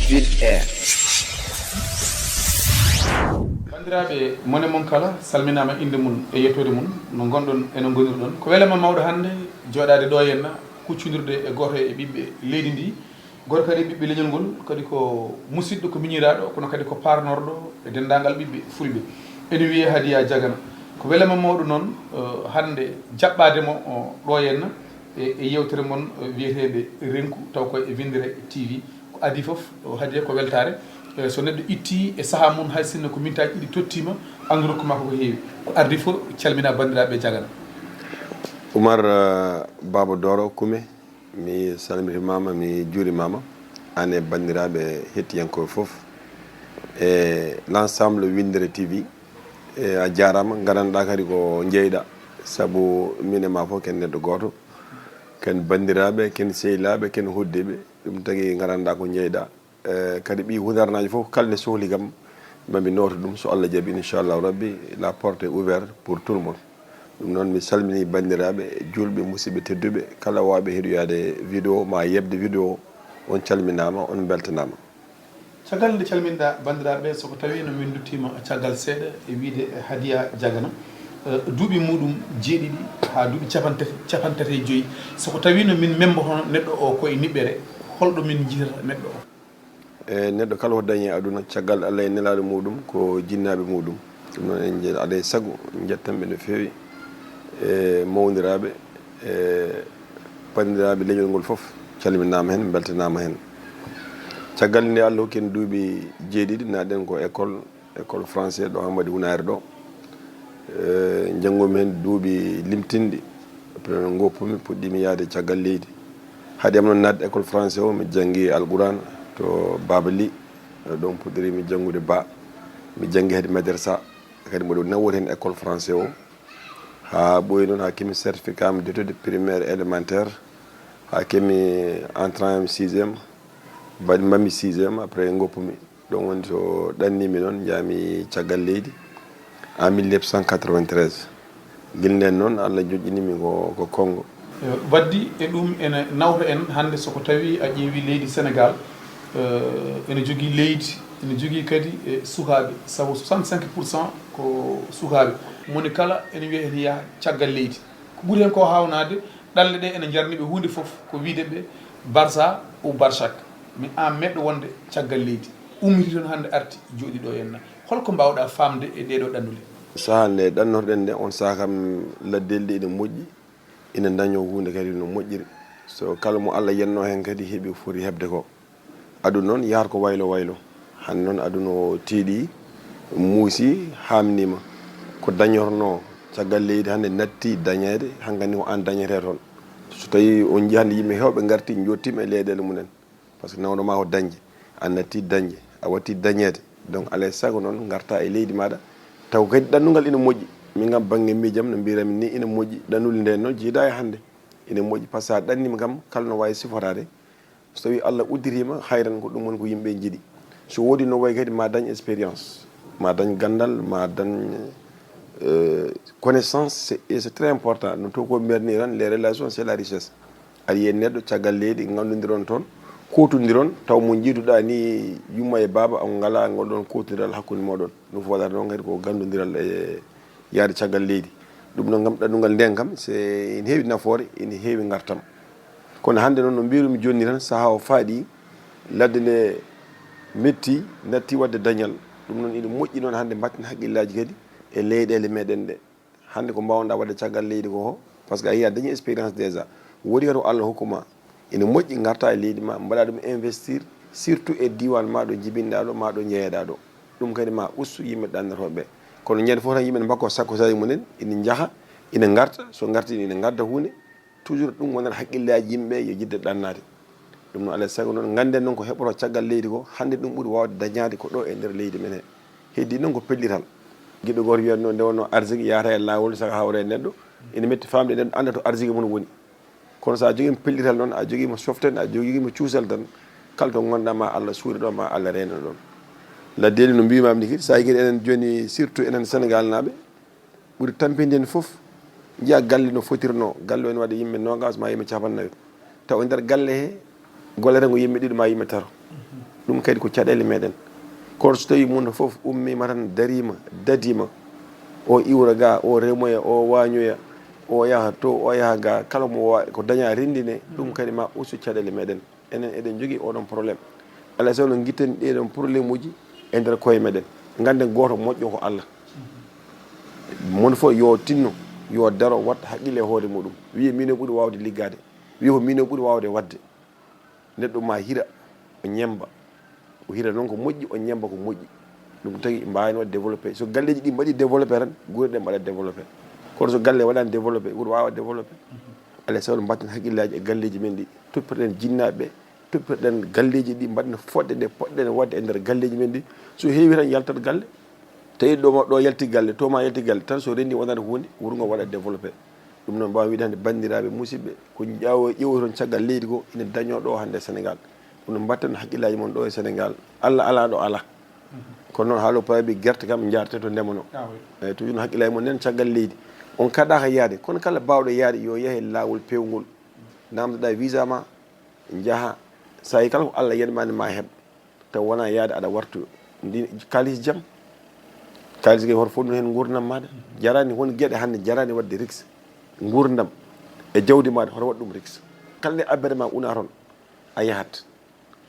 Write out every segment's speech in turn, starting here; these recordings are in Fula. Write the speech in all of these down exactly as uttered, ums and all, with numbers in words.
Ville Air. Banndiraaɓe, mone mon kala salminaama innde mum e yettoode mum, no ngonɗon e no ngonirɗon. Ko welama mawɗo hannde jooɗaade ɗo henna, huccondirde e gooto e ɓiɓɓe leydi ndi, gooto kadi e ɓiɓɓe leñol ngol, kadi ko musiɗɗo, ko miñiraaɗo, kono kadi ko paarnorɗo e denndaangal ɓiɓɓe fulɓe. Ene wiyee Hadiya Jagana. Ko welama mawɗo noon, eh, hannde jaɓɓaade mo, o, ɗo henna e, e yeewtere mon, eh, wiyeteende Renku, taw ko e Winndere T V. Ko adii fof, o, Hadiya, ko weltaare. Eh, so neɗɗo ittii e sahaa mum, hay sinno ko mintaaji ɗiɗi tottiima, anndu rokku maa ko ko heewi. Ko ardii fof, calminaa banndiraaɓe Jagana. Oumar, eh, Baba Doro Kume, mi salmitimaama, mi juurimaama, aan e banndiraaɓe hettiyankooɓe fof, e l'ensemble Winndere T V. E, a jaaraama, nganndanɗaa kadi ko njeyɗaa, sabu min e maa fof ken neɗɗo gooto, ken banndiraaɓe, ken sehilaaɓe, ken hoɗdiiɓe, ɗum tagi nganndanɗaa ko njeyɗaa. Eh, kadi ɓii hudarnaaji fof, kala nde sohli kam, mami nooto ɗum, so Allah jaɓi, inchallahu rabbi, la porte est ouverte pour tout le monde. Ɗum noon, mi salminii banndiraaɓe, juulɓe, musidɓe tedduɓe, kala waawɓe heɗoyaade vidéo, maa yeɓde vidéo, on calminaama, on mbeltanaama. Caggal nde calminɗaa banndiraaɓe, so ko tawii no min nduttiima caggal seeɗa e wiyde Hadiya Jagana, eh, duuɓi muɗum jeeɗiɗi haa duuɓi capantati, capantati e joyi. So ko tawii no min membotono neɗɗo o ko e niɓɓere, holɗo min njiyata neɗɗo o? E neɗɗo kala ko dañi e aduna, caggal Allah e nelaaɗo muɗum, ko jinnaaɓe muɗum. Ɗum noon, en nje-, alaa e sago, njettan ɓe no feewi. E mawniraaɓe, e banndiraaɓe leñol ngol fof, calminaama heen, mbeltanaama heen. Caggal nde Allah hokki en duuɓi jeeɗiɗi, naatɗen ko école, école français ɗo Hammadi Hunaare ɗo. Eh, njanngumi heen duuɓi limtinɗi. Après noon ngoppumi, puɗɗimi yahde caggal leydi. Hade am noon naatde école français o, mi janngi Alquraan to Baba Ly. Ɗoon puɗɗirimi janngude ba. Mi janngi hade madrasa. Kadi mboɗo nawori heen école français o. Haa ɓooyi noon, haa keɓmi certificat am d'études primaire élémentaire. Haa keɓmi entrée am sixième. Mbaɗ-, mbaɗmi sixième, après ngoppumi. Ɗum woni so ɗannimi noon, njahmi caggal leydi en mille neuf cent quatre-vingt-treize. Gila ndeen noon, Allah joƴƴinimi ko, ko Konngo. Waddi e ɗum ene nawta en hannde, so ko tawi a ƴeewi leydi Senegaal, eh, ene jogii leydi, ene jogii kadi e sukaaɓe, sabu soixante-cinq pour cent ko sukaaɓe. Moni kala ene wiya ene yaha caggal leydi. Ko ɓuri heen ko haawnaade, ɗanle ɗe ene njarni ɓe huunde fof, ko wiyde ɓe Barça ou Barsak. Mi aan meɗɗo wonde caggal leydi. Ummiti toon hannde arti jooɗi ɗo henna. Holko mbaawɗaa faamde e ɗeeɗoo ɗannule? Sahaa nde ɗannorɗen nde, on sahaa kam laddeeli ɗi ene moƴƴi, ene ndañoo huunde kadi no moƴƴiri. So kala mo Allah yennoo heen kadi heɓi ko foti heɓde ko. Aduna noon yahata ko waylo waylo. Hannde noon aduna o tiiɗi, muusi, haamniima. Ko dañornoo caggal leydi hannde natti dañeede, hankadi ko aan dañetee toon. So tawii on njii hannde yimɓe heewɓe ngarti, njottiima e leyɗeele mumen. Par ce que nawno ma ko dañde, a natti dañde, a watti dañeede. Donc, alaa e sago noon ngarta e leydi maaɗa, taw kadi ɗannungal ina moƴƴi. Min kam bannge miijam no mbiiranmi ni ina moƴƴi. Ɗannule nde noon jiidaa e hannde. Ina moƴƴi par ce que sa ɗannima kam, kala no waawi siforaade. So tawii Allah udditiima, hayran ko ɗum woni ko yimɓe njiɗi. So woodi no wayi kadi ma dañ expérience, ma dañ ganndal, ma dañ, euh, connaissance, c'est, et c'est très important. No to ko mbiiratmi tan, les relations, c'est la richesse. Aɗa yiya neɗɗo caggal leydi, nganndondiron toon, kuutondiron, taw mo njiiduɗaa ni yumma e baaba, on ngalaa ngol ɗoon kuutondiral hakkunde mooɗon. Ɗum fof waɗata noon kadi ko ganndondiral e yahde caggal leydi. Ɗum noon kam, ɗannungal ndeen kam, c'est, ina heewi nafoore, ina heewi ngartam. Kono hannde noon, no mbiirumi jooni tan, sahaa o faaɗi, ladde nde metti, natti waɗde dañal. Ɗum noon, ina moƴƴi noon hannde mbatten hakkillaaji kadi e leyɗeele meɗen ɗe. Hannde ko mbaawɗaa waɗde caggal leydi ko, par ce que a yii a dañi expérience déjà. Woodi kadi ko Allah hokku ma. Ina moƴƴi ngarta e leydi ma, mbaɗa ɗum investir, surtout e diiwaan ma ɗo njibinɗaa ɗo, ma ɗo njeyeɗaa ɗo. Ɗum kadi ma ustu yimɓe ɗannotooɓe ɓe. Kono ñande fof tan yimɓe ne mbaɗa ko sakko saaji mumen, ina njaha, ina ngarta, so ngarti ina ngadda huunde. Toujours ɗum wonata hakkillaaji yimɓe yo yiɗde ɗannaade. Ɗum noon, alaa e sago noon, ngannden noon ko heɓotoo caggal leydi ko, hannde ɗum ɓuri waawde dañaade ko ɗo e nder leydi men he. Heddii noon ko pellital. Giɗo gooto wiyatnoo nde wonnoo arsigi yahata e laawol, saka hawra e neɗɗo, ina metti faamde neɗɗo annda to arsigi mum woni. Kono so a jogiima pellital noon, a jogiima soften, a jogiima cuusal tan, kala to ngonɗaa ma Allah suure ɗo, ma Allah reeno ɗoon. Laddeeli no mbiimaami ni kadi, so a yii kadi enen jooni, surtout enen Senegaalnaaɓe, ɓuri tampinde heen fof, njiya galle no fotirnoo. Galle o ene waɗa yimɓe noogaas ma yimɓe cappanɗe nayi. Taw e nder galle he, Golle tan ko yimɓe ɗiɗo ma yimɓe tato. Ɗum kadi ko caɗeele meɗen. Kono so tawi mum fof ummiima tan, dariima, dadiima, o iwra ga, o remoya, o wañoya, o yaha to, o yaha ga, kala mo wa-, ko daña renndine, ɗum kadi ma ustu caɗeele meɗen. Enen eɗen jogii oɗon problème. Alaa e sago no gitten ɗeɗon problème uji e nder koye meɗen. Ngannden gooto moƴƴo ko Allah. Mon fof yo tinno, yo daro, wat haqqille e hoore muɗum. Wiye mino ɓuri waawde liggaade. Wiye ko mino ɓuri waawde waɗde. Neɗɗo ma hira, o ñemmba. O hira noon ko moƴƴi, o ñemmba ko moƴƴi. Ɗum tagi mbaawani waɗde développé. So galleeji ɗi mbaɗi développé tan, gure ɗe mbaɗa développé. Kono so galle waɗaani développé, wuro waawa développé. Alaa e sago mbatten haqqillaaji e galleeji men ɗi. Toppirɗen jinnaaɓe ɓe, toppirɗen galleeji ɗi, mbaɗen fodde nde poɗɗen waɗde e nder galleeji men ɗi. So heewi tan yaltat galle. Tawi ɗo ma, ɗo yalti galle, to ma yalti galle, tan so renndi wonande huunde, wuro ngo waɗa développé. Ɗum noon mbaawa wiide hannde banndiraaɓe musidɓe, ko ƴaawo-, ƴeewoton caggal leydi ko ina dañoo ɗo hannde Sénégal. Ɗum noon mbatten haqqillaaji mon ɗo e Sénégal. Allah alaa ɗo alaa. Kono noon haalo pawi gerte kam jaarte to ndemano. Ah, oui. Eyyi, toujours no haqqillaaji mon nen caggal leydi. On kaɗaka yaade, kono kala baawɗo yaade yo yahe laawol peewngol. Namdoɗa visa ma, njaha. Sa yi kala ko Allah yanmani ma heɓ. Taw wona yaade aɗa wartu ndi kaalis jam. Kaalis kay hoto fof ɗum heen nguurndam maaɗa. Jarani won geɗe hannde jarani waɗde riks. Nguurndam e jawdi maaɗa hoto waɗ ɗum riks. Kala nde abbere ma una toon a yahat.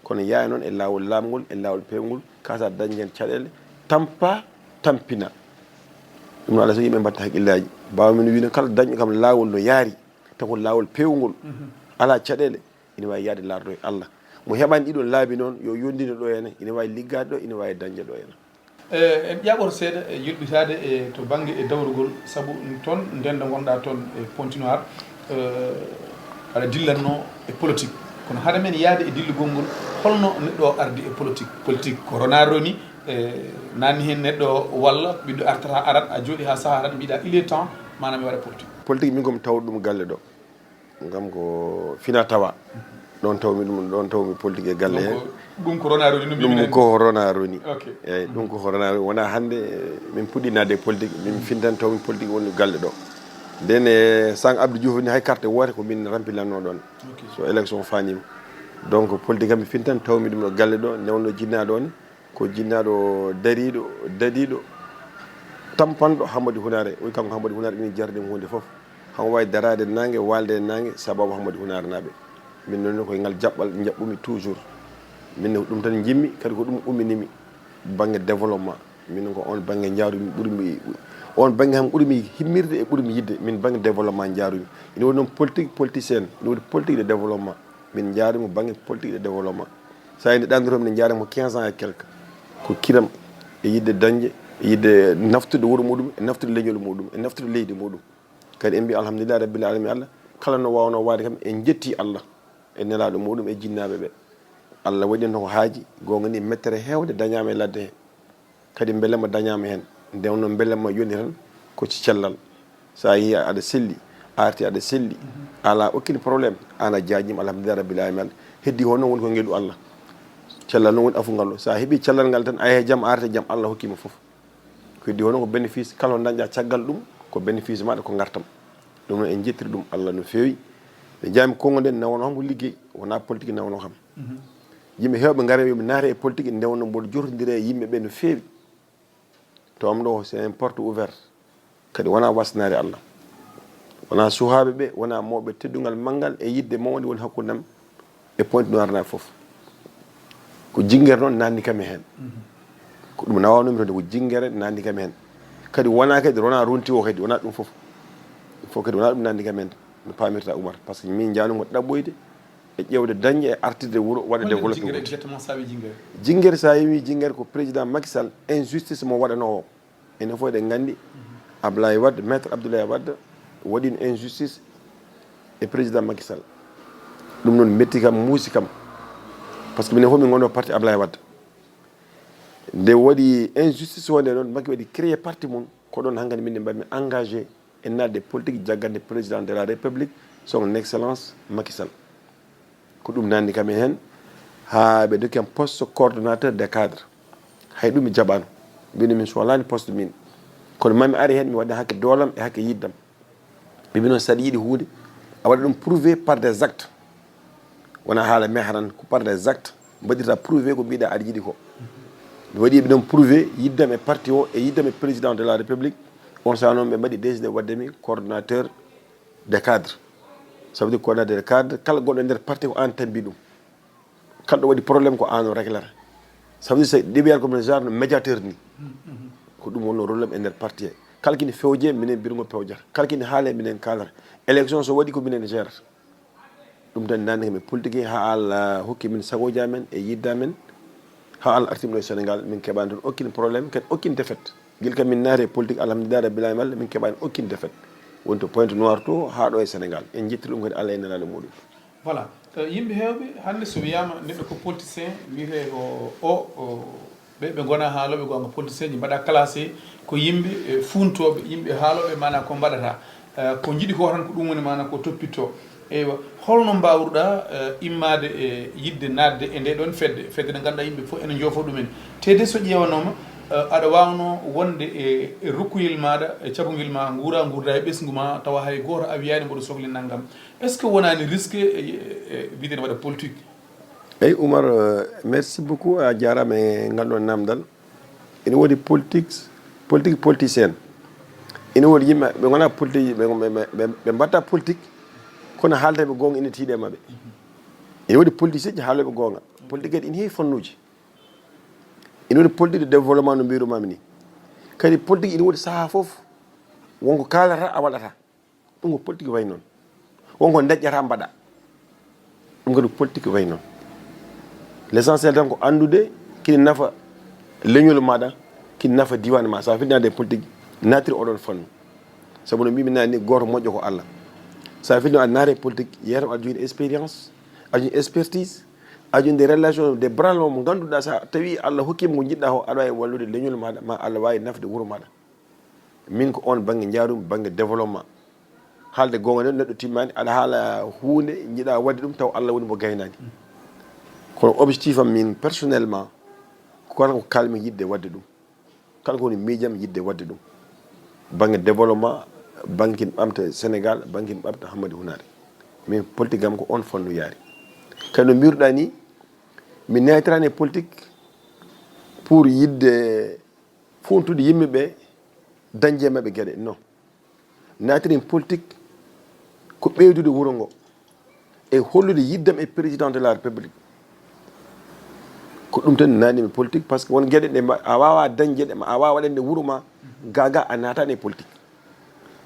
Kono yaha noon e laawol laamngol, e laawol peewngol, kasa dañde heen caɗeele, tampa, tampina. Ɗum noon alaa so yimɓe mbatta haqqillaaji. Mbaawa min wiide kala dañɗo kam laawol no yaari, taw ko laawol peewngol, alaa caɗeele, ina waawi yahde laardo e Allah. Mo heɓaani ɗiɗon laabi noon, yo yondino ɗo henne, ina waawi liggaade ɗo, ina waawi dañde ɗo henne. E, en ƴaɓor seeɗa e yulɓitaade e to bannge e dawrugol, sabu toon nden ɗo ngonɗaa toon e Pointe-Noire, e, aɗa dillanno e politique. Kono hade men yahde e dillugol ngol, holno neɗɗo o ardi e politique? Politique ko Ronaldo ni, e, nani heen neɗɗo walla ɓiɗɗo artata arat, a jooɗi haa sahaa tan mbiɗa il est temps, maanaam mi waɗa politique. Politique min ko mi tawɗo ɗum galle ɗo. Ngam ko fina tawa. Ɗon tawmi ɗum, ɗon tawmi politique e galle he. Donc, ɗum ko Ronaldo ni, ɗum ko Ronaldo ni. Ok. Eyyi, ɗum ko Ronaldo. Wona hannde, eh, min puɗɗi naatde e politique, min fintan tawmi politique woni galle ɗo. Nden, eh, sang Abdou Diouf ni hay carte woote ko min rempilanno ɗon. Ok. So élection fanima. Donc, politique kam mi fintan tawmi ɗum ɗo galle ɗo, nde wonno jinnaaɗo on. Ko jinnaaɗo dariiɗo, dadiiɗo, tampanɗo Hammadi Hunaare. O wi kanko Hammadi Hunaare ina jarani mo huunde fof. Hamo waawi daraade naange, waalde e naange, sababu Hammadi Hunaare naaɓe. Min noon ko e ngal jaɓɓal njaɓɓumi toujours. Min ne ko ɗum tan njimmi, kadi ko ɗum umminimi bannge développement. Min ko on bannge njaarumi ɓurmi, on bannge ham ɓurmi himmirde e ɓurmi yiɗde. Min bannge développement njaarumi. Ina woni noon politique politicien, ina woni politique de développement. Min njaarumi bannge politique de développement. So a yii nde ɗaaniroo-mi nde, njaaree mo quinze ans et quelque. Ko kiram e yiɗde dañde, e yiɗde naftude wuro muɗum, e naftude leñol muɗum, e naftude leydi muɗum. Kadi en mbiyi alhamdulillahi rabbil alamin Allah, kala no waawnoo waɗde kam en njettii Allah e nelaaɗo muɗum e jinnaaɓe ɓe. Allah waɗi en ko haaji, goonga ni mettere heewde dañaama e ladde he. Kadi mbelamma dañaama heen. Nde wonno mbelamma yoni tan ko cellal. So a yii aɗa selli, a arti aɗa selli, alaa aucun problème, aan a jaajniima, alhamdulillahi rabbil alamin. Heddi hono woni ko ngeɗu Allah. Cellal noon woni afo ngal ɗo. So a heɓii cellal ngal tan, a yahi jam, a arta jam, Allah hokkii ma fof. Ko heddi hono ko bénéfice, kala ko dañɗa caggal ɗum, ko bénéfice maaɗa, ko ngartam. Ɗum noon en njettiri ɗum Allah no feewi. Nde njaami Congo nden, nawano kam ko liggey, wonaa politique nawano kam. Yimɓe heewɓe ngare yo mi naata e politique, nde wonno mboɗo jotondira e yimɓe ɓe no feewi. To am ɗo, c'est une porte ouverte. Kadi wonaa wasnaare Allah. Wonaa suhaaɓe ɓe, wonaa mawɓe, teddungal manngal e yiɗde mawnde woni hakkunde am e Pointe Noire naaɓe fof. Ko jinngere noon nanndi kam e heen. Ko ɗum nawanoomi toon, ko jinngere nanndi kam e heen. Kadi wonaa kadi, wonaa ronti o kadi, wonaa ɗum fof. Ɗum fof kadi wonaa ɗum nanndi kam e heen, no paamirta Oumar. Par ce que min njaanoo ko ɗaɓɓoyde, e ƴeewde dañde e artirde wuro, waɗa développé. Jinngere wuro exactement, sa wi jinngere? Jinngere, sa wi jinngere, ko président Macky Sall, injustice mo waɗanoo o. Enen fof eɗen nganndi, Ablaye Wade, maître Abdoulaye Wade, waɗi injustice e président Macky Sall. Ɗum noon metti kam, muusi kam. Par ce que minen fof min ngonno parti Ablaye Wade. Nde waɗi injustice o nde noon, Macky waɗi créé parti mum, ko ɗoon hankadi min mbaɗmi engagé e naatde politique jaggande président de la République, son excellence Macky Sall. Ko ɗum nanndi kam e heen, haa ɓe ndokki am poste coordonnateur des cadres. Hay ɗum mi jaɓaano. Mbino min sohlaani poste min. Kono mami ari heen, mi waɗa hakke doolam e hakke yiddam. Ɓe mbino saɗa yiɗi huunde, a waɗa ɗum prouvé par des actes. Wona haala mehran, ko par les actes mbaɗirta prouvé ko mbiɗa aɗa yiɗi ko. Mi waɗi ɓe ɗon prouvé yiddam e parti o e yiddam e président de la république. On saaha noon ɓe mbaɗi décidé waɗde mi coordonnateur des cadres. Ça veut dire coordonnateur des cadres, kala gonɗo e nder parti ko an tambi ɗum. Kala ɗo waɗi problème ko an o réglata. Ça veut dire so ɗiɓiyata comme genre no médiateur ni. Ko ɗum wonno rôle am e nder parti he. Kala kini fewje minen birgo pewjata, kala kini haale minen kaalata. Élection so waɗi ko minen gérata. Ɗum tan nani mi politique ha Allah hokki min sagoji amen e yidde amen. Ha Allah arti min ɗo e Sénégal, min keɓani toon aucune problème, kadi aucune défaite. Gila kam min naati e politique, alhamdulillah rabbil alamin, min keɓani aucune défaite. Woni to Pointe Noire to ha ɗo e Sénégal, en jettiri ɗum kadi Allah e nelaɗo muɗum. Voilà. Eh, yimɓe heewɓe hannde so wiyaama neɗɗo ko politicien, wiyetee ko o, o, ɓe ɓe ngona haalooɓe goonga, politicien ji mbaɗa classé ko yimɓe eh, fuuntooɓe, yimɓe haalooɓe maanaa ko mbaɗata. Eh, ko njiɗi ko tan ko ɗum woni maanaa ko toppitto. Eywa, holno mbaawruɗa eh, immaade e yiɗde naatde e nde ɗon fedde, fedde nde ngannduɗaa yimɓe fof ene njoofa ɗumen? Tede so ƴeewanooma eh, aɗa waawno wonde e e rukkuyel maaɗa, e cabungel ma nguura nguurda e ɓesngu ma tawa hay gooto a wiyaani mboɗo sokli nanngam. Est ce que wonaani risque e e- e wiyde ne waɗa politique? Eyyi Oumar, euh, merci beaucoup, a jarama e ngal ɗon namdal. Ene wodi politique, politique politicien. Ene wodi yimɓe ɓe gona politique, ɓe ɓe- ɓe- ɓe- ɓe mbatta politique, kono haaldeɓe gonga ene tiiɗe maɓɓe. Ene wodi politicien ji haaloɓe gonga. Politique kadi ene heewi fannuji. Ene wodi politique de développement no mbirumami ni. Kadi politique ene wodi saaha foof wonko kaalata a waɗata. Ɗum ko politique wayi noon. Wonko deƴƴata mbaɗa. Ɗum kadi ko politique wayi noon. L' essentiel tan ko anndude kini nafa leñol maɗa, kini nafa diwan ma. Sa fitnaade e politique, naatiri oɗon fannu. Sabu no mbimi nani ni, gooto moƴƴo ko Allah. Sa fitno aɗa naata e politique, yeetam aɗa jogii expérience, aɗa jogii expertise, aɗa jogii des relations, des bras longs mo ngannduɗaa sa tawi Allah hokkima ko jiɗɗa ko, aɗa wawi wallude leñol maɗa, ma Allah wawi nafde wuuro maɗa. Min ko on bangge njaarumi, bangge développement. Haalde goonga noon, neɗɗo timmaani aɗa haala huunde, njiɗa waɗde ɗum taw Allah woni mo gaynaani. Kono objectif am min personnellement, ko kala ko kalmi yiɗde waɗde ɗum, kala ko woni miijam yiɗde waɗde ɗum, bangge développement, bangge kin ɓamta Sénégal, bangge kin ɓamta Hammadi Hunaare. Min politique am ko on fannu yaari. Kadi no mbiruɗa ni, mi naytirani politique pour yiɗde funtude yimɓe ɓe, dañde e maɓɓe geɗe. Non. Naatirin politique ko ɓeydude wuro ngo e hollude yiddam e président de la république. Ko ɗum tan nanimi politique, par ce que won geɗe ɗe ma- a wawa dañde ɗe, ma a wawa waɗande wuro ma, gaga a natani e politique.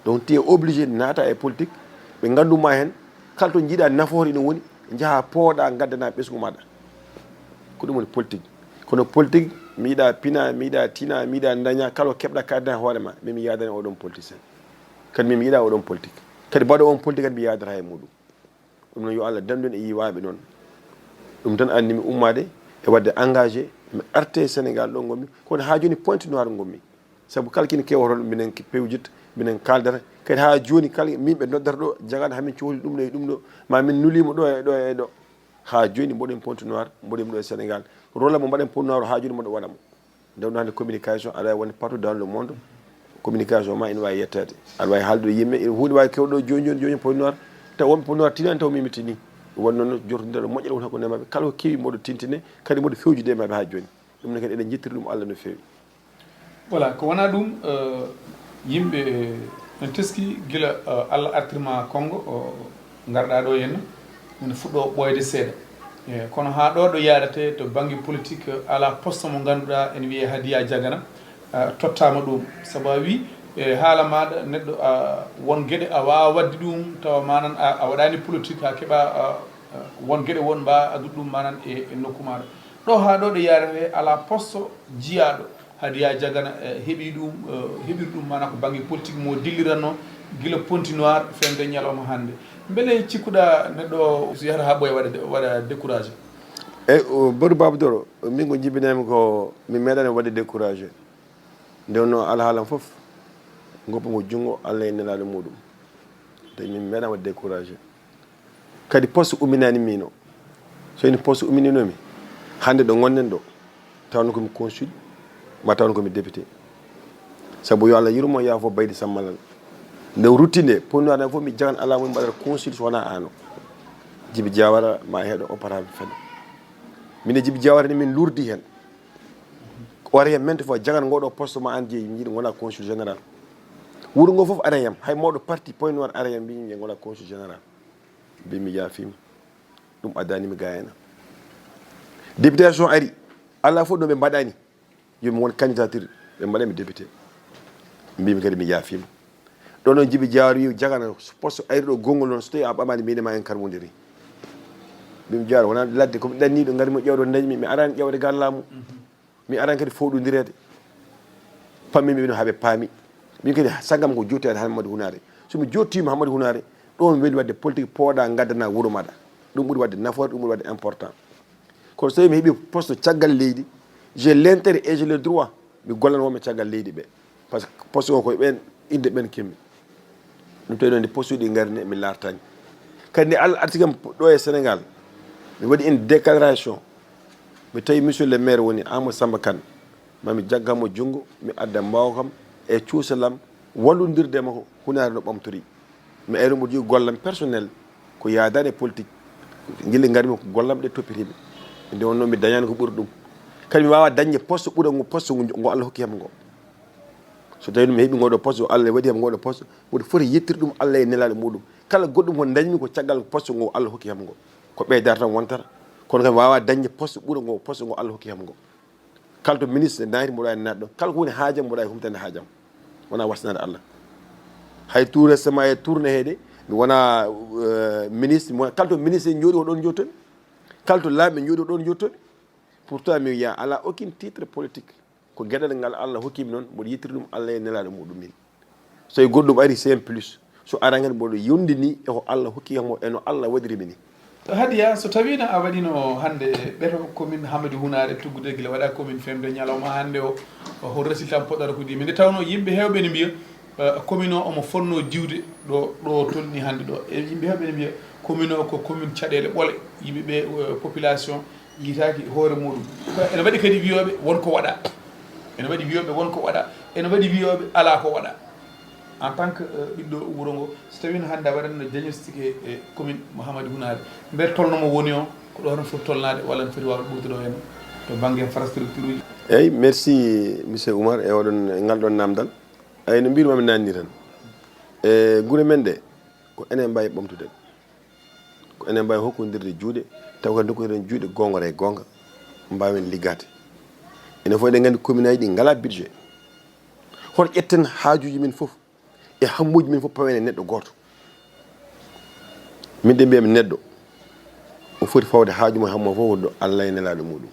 Donc tu es obligé naata e politique, ɓe nganduma hen, kala to jiiɗa nafoore ina woni, jaaha pooɗa, ngaddana ɓesngu maɗa. Ko ɗum woni politique. Kono politique, mi yiɗa pina, mi yiɗa tina, mi yiɗa daña, kala ko keɓɗa kaddan hoore ma, min mi yaadani oɗon politicien. Kadi min mi yiɗa oɗon politique. Kadi mbaɗo on politique kadi mi yaadata e muɗum. Ɗum noon yo Allah dandu en e yiwaɓe noon. Ɗum tan anni mi ummade e wadde engagé, mi arte Sénégal ɗo ngonmi, kono ha joni Pointe Noire ngonmi. Sabu kala kene kewa toon minen pewjit, minen kaldata. Kadi ha joni kala min ɓe noddata ɗo, jagata hamin cohli ɗum ɗo e ɗum ɗo, ma min nulima ɗo e ɗo e ɗo. Ha joni mboɗen Pointe Noire, mboɗen ɗo e Sénégal. Rola mo mbaɗen Pointe Noire ha joni mboɗo waɗa mo. Nde wonno hannde communication aɗa wawi wonde partout dans le monde. Communication ma ina wawi yettade, aɗa wawi haaldude yimɓe ina huuɗi wawi kewɗo joni joni joni Pointe Noire. Taw wonɓe Pointe Noire tinani taw mimi tini. Wonno noon jortodiral moƴƴere woni hakkude maɓɓe, kala ko kewi mboɗo tintine, kadi mboɗo fewjude e maɓɓe ha joni. Ɗum ne kadi eɗen jettiri ɗum Allah no fewi. Voilà, ko wona ɗum eh, yimɓe en teski gila eh, Allah artirma Kongo o garɗa ɗo henna ene fuɗɗo ɓooyde seeɗa. Eh, kono ha ɗo ɗo yarate to banggue politique eh, ala poste mo ganduɗa ene wiye Hadiya Jagana eh, tottama ɗum, sabu a wi eh, haala maɗa neɗɗo a won gueɗe a wawa wadde ɗum tawa manan a, a waɗani politique ha keeɓa ah, ah, won gueɗe won mbawa addude ɗum manan e, e nokku maɗa. Ɗo ha ɗo ɗo yarate ala poste jiyaɗo Hadiya Jagana eh, heɓi ɗum eh, heɓiri ɗum mana ko banggue politique mo dilliranno gila Pointe Noire fewde ñalawma hannde. Beele cikkuɗa neɗɗo o so yahata ha ɓooya waɗa waɗa découragé? Eyyi Badou Baba Doro, min ko jibinami ko mi meeɗani wadde découragé. Nde wonno alhaalam foof goppa ko junngo Allah e nelaɗo muɗum. Tawi min meeɗa wadde découragé. Kadi poste umminani mino. So ini poste ummininomi, hannde ɗo gonɗen ɗo, tawno komi consul, ma tawno komi député. Sabu yo Allah yurmo yaafo Baydi Sammalal. Nde o rutti nde, Pointe Noire fof mi jagan alaa mo mi mbaɗata consul so wonaa aan o. Jibi Jawara ma heɗo opéra mi fenna. Mine Jibi Jawara ni min lurdi hen. Ko wari hen mente fois jagan ngoɗo poste ma an jeeyi, mi yiɗi gona consul général. Wuro ngo fof ara yam, hay mawɗo parti point noir ara yam, mbimi gona consul général. Mbimi yaafima. Ɗum addani mi gayana. Députation ari, ala fof ɗo ɓe mbaɗani. Yo mi won candidature, ɓe mbaɗa mi député. Mbimi kadi mi yaafima. Ɗo noon Jibi Jawara wi jagana poste ayri ɗo gongol noon, so tawi a ɓamani mbine ma en karmodiri. Mbimi Jawara wona ladde ko mi ɗanniɗo, ngari mo ƴewde dañmi, mi arani ƴewde gal laamu. Mi arani kadi fowɗodireede. Pammi mi ɓino haaɓe paami. Min kadi saggam ko jotteede Hammadi Hunaare. So mi jottiima Hammadi Hunaare, ɗo mi weli wadde politique pooɗa ngaddana wuro maɗa. Ɗum ɓuri wadde nafoore, ɗum ɓuri wadde important. Kono so tawi mi heɓi poste caggal leydi, j'ai l'intérêt et j'ai le droit mi gollan wonɓe caggal leydi ɓe. Par ce que poste o koye ɓen, inde ɓen kemmi. Ɗum tawi noon nde poste uji ɗi ngari ne mi lartani. Kadi nde Allah arti kam ɗo e Sénégal, mi waɗi une déclaration. Mi tawi monsieur le maire woni Amadou Samba Kane. Mami jaggamo junngo, mi adda mbaawkam e cuusalam wallondirde e makko, Hunaare no ɓamtori. Mi ari mboɗo jogii gollam personnel, ko yaadaani e politique. Gila ngarmi ko gollam ɗe toppitimi. Nde wonno mi dañaani ko ɓuri ɗum. Kadi mi waawaa dañde poste ɓura ngo poste ngo, ngo Allah hokki kam ngo. So tawi mi heɓi ngoɗo poste, Allah waɗi kam ngoɗo poste, mboɗo foti yettirde ɗum Allah e nelaaɗo muɗum. Kala goɗɗum ko dañmi ko caggal poste ngo Allah hokki kam ngo. Ko ɓeydare tan wontata. Kono kadi mi waawaa dañde poste ɓura ngo poste ngo Allah hokki kam ngo. Kala to ministre naati mboɗo waawi naatde ɗon. Kala ko woni haajam mboɗo waawi humtande haajam. Wona wattanaade Allah. Hay tout récemment e tourné heede, mi wona, euh, ministre, mi wona, kala to ministre en njooɗi ko ɗon njottomi. Kala to laamiɓe njooɗi ko ɗon njottomi. Pourtant mi wiya ala aucun titre politique. Ko geɗal ngal Allah hokkimi noon, mboɗo yettiri ɗum Allah e nelaaɗo muɗum min. So e goɗɗum ari, c'est un plus. So aran kadi mboɗo yondini e ko Allah hokki kam o, e no Allah waɗiri mi ni. Hadiya, so tawiino a waɗino hannde ɓeto commune Hamadi Hunaare tuggude gila waɗa commune femde ñalawma hannde o, o hol résultat poɗɗata ko di? Nde tawno yimɓe heewɓe ne mbiya, eh, commune o omo fonno diwde ɗo, ɗo tolni hannde ɗo. E yimɓe heewɓe ne mbiya commune o ko commune caɗeele ɓole. Yimɓe ɓe, eh, population yitaaki hoore muɗum. Ene waɗi kadi wiyooɓe won ko waɗa. Ene waɗi wiyooɓe won ko waɗa. Ene waɗi wiyooɓe alaa ko waɗa. En tant que, eh, ɓiɗɗo wuro ngo, so tawiino hannde a waɗatno diagnostic e, e commune mo Hamadi Hunaare, mbele tolno mo woni o, ko ɗo tan foti tolnaade walla no foti waawde ɓurde ɗo heen to bannge infrastructure uji? Eyyi, merci, monsieur Oumar, e oɗon, e ngal ɗon namdal. Eyyi, no mbirmi naanni tan. E gure men ɗe, ko enen mbaawi ɓamtude. Ko enen mbaawi hokkondirde juuɗe, taw kadi ndokkotiren juuɗe goonga e goonga, mbaawen liggaade. Enen fof eɗen nganndi commune aji ɗi ngalaa budget. Hoto ƴetten haajuuji men fof e hammuuji men fof pawen e neɗɗo gooto. Min de mbiyami neɗɗo, o foti fawde haaju mum e hammu fof ko ɗo Allah e nelaaɗo muɗum.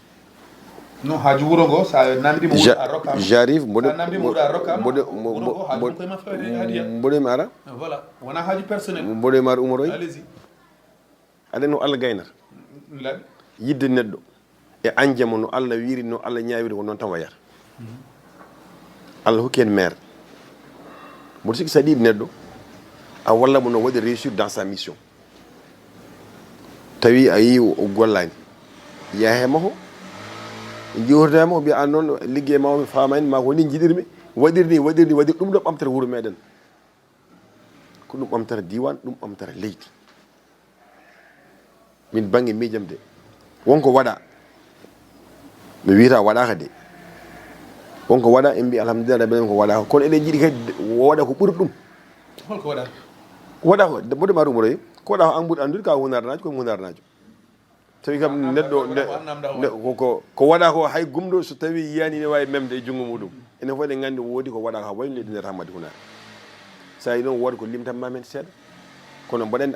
No haaju wuro ngo, sa namdima wuro Ja-, a rokkama. J'arrive, mboɗo, Sa namdima wuro a rokkama, mboɗo, wuro ngo haaju mum koye ma fewde hadiya. Mboɗo mi ara. Voilà, wona haaju personnel. Mboɗo mi ara umoroy. Allez-y. Aɗa no Allah gaynata. Laaɓi. Yidde neɗɗo e añde mo no Allah wiiri, no Allah ñaawiri, ko noon tan wayata. Allah hokki heen maire. Mboɗo sikki so a yiɗi neɗɗo, a walla mo no waɗi réussir dans sa mission. Tawi a yii o, o gollaani. Yaha he makko, jewtida e makko, mbiya an noon liggey ma o mi faamaani, ma ko ni njiɗirmi, waɗir ni, waɗir ni, waɗir ɗum ɗo ɓamtata wuro meɗen. Ko ɗum ɓamtata diiwaan, ɗum ɓamtata leydi. Min bannge miijam de, wonko waɗa. Mi wiyata waɗaaka de. Wonko waɗa, en mbi alhamdulillah rabbil alamin ko waɗaaka. Kono eɗen njiɗi kadi waɗa ko ɓuri ɗum. Holko waɗa? Ko waɗa ko, mboɗo ma ɗum ɗoy. Ko waɗa ko an ɓuri anndude ka hunarnaajo, ko hunarnaajo. Tawi kam neɗɗo, ne-, ne-, ko, ko, ko waɗa ko hay gumɗo so tawi yiyani ne waawi memde e junngo muɗum. Enen fof eɗen nganndi woodi ko waɗa ko wayno leydi nder Hammadi Hunaare. Sa yi noon woodi ko limtan ma men seeɗa. Kono mbaɗen